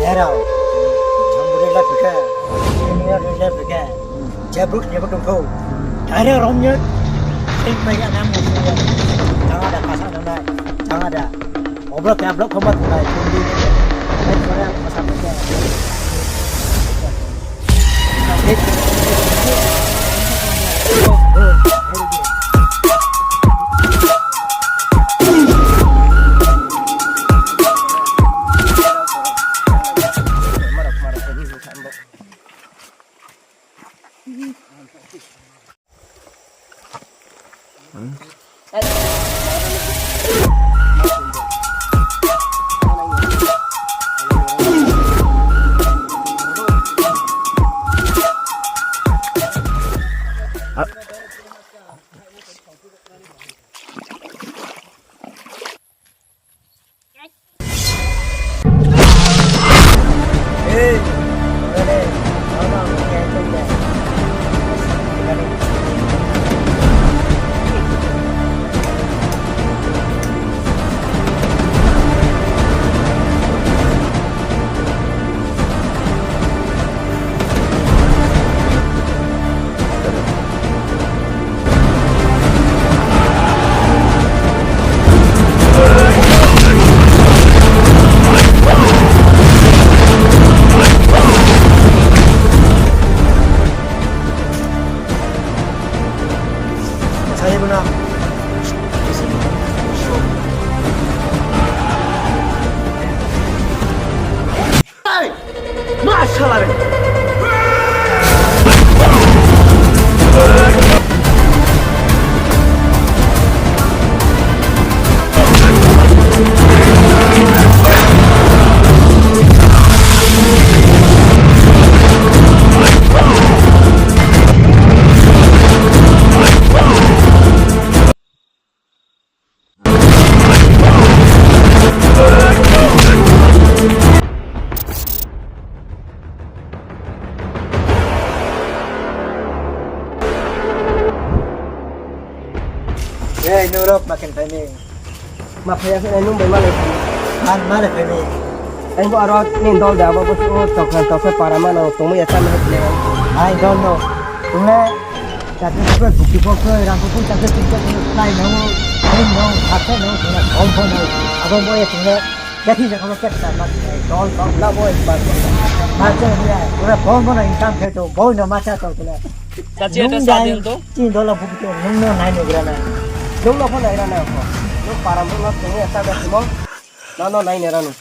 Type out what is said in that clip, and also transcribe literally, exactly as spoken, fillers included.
Era, ang buri la phikha, senior le phikha, je bruk ni bo tongthou. Tare rom ye, sing mai ya nang mo. Jang ada kasa nang nai, jang ada. Oblak ya, oblak khoma tunai, tunai. Ini sore aku pasang aja. Hey! Ma sala re! Ei, nung rok ma khe phai mi? Ma phai ya khe nai, nung bai ma lai phai mi? Ang ma lai phai mi. Ang bo aro ni dol de abo bo su tokhan tokhe para ma no tongmo ya chama hai khe. Ai dol no. Tung le. Chakri ko bukti ko ko rang ko chakri ko ko lai no. Ai no, akhe no, na kong ko no. Abo bo ya tung le. Jadi je ko ke ta ma. Dol dol la bo ya ma. Ma che ya. Ura bom bo na income khe to. Bo no ma cha to le. Chachi, eta sa din to. Tin dol la bukti nung no nai no gra na. Nung no pho nai ra na ko. Nung para mo no tong ya sa ga mo. No no nai ne ra no.